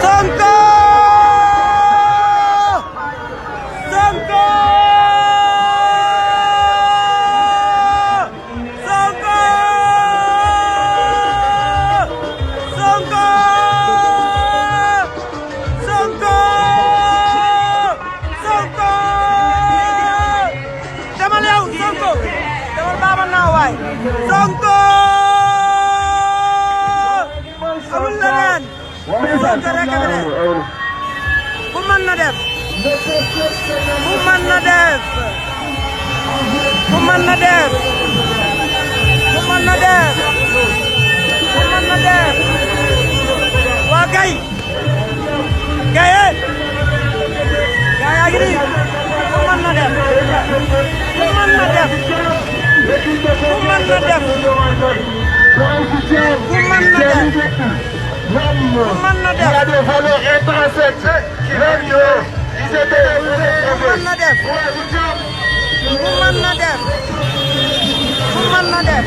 Sonko Sonko Sonko Sonko Sonko Sonko demal yow Sonko demal baaba naa waay Sonko amul leneen Sonko rek a def bu mën na def bu mën na def bu mën na def bu mën na def bu mën na def waa gay gaye gaa yaa ngi nii bu mën na def bu mën na def bu mën na def bu mën na def mën na def il y a des valeurs intrinsèques qui règnent. Ils étaient mën na def mën na def mën na def